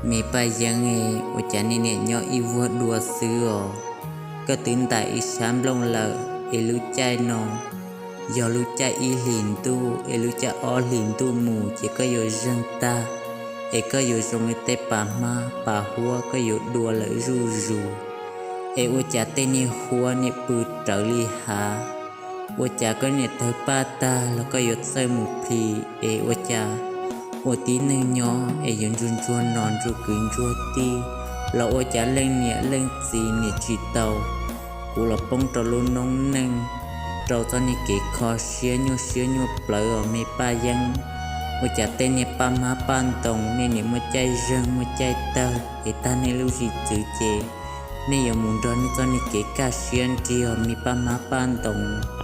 Me Paj Yeeb, ua cas nej niam nyob ib vuag dua xwb os? Koj twb ntais ib sab nplooj lawm es lub caij no yog lub caij ib hlis ntuj es lub caij ob hlis ntuj mus ces koj yuav zeeg tag, es koj yuav zoo li tej pas hmab pas huab koj yuav dua lawm zuj zus. Es ua cas tej niag huab niam pw rawv li hav? Ua cas koj niam tawg paj tag los koj yuav txawj mus plhis? Es ua cas ua tib neeg nyob es yuav ntsuag ntsuag no ntsuag kwv ntsuag tij, los ua cas leej niam leej txiv niam tsis tau? Kuv los poob rau lub noob neej, rau txoj niag kev kho siab nyuaj siab nyuaj plawv os me Paj Yeeb. Ua cas tej niag paj hmab paj ntoos nej niam muaj caij zeeg muaj caij tawg, es tag nej lub zim txwv ces nej yuav mus nrog nej txoj niag kev kaj siab nrig os me paj hmab paj ntoos.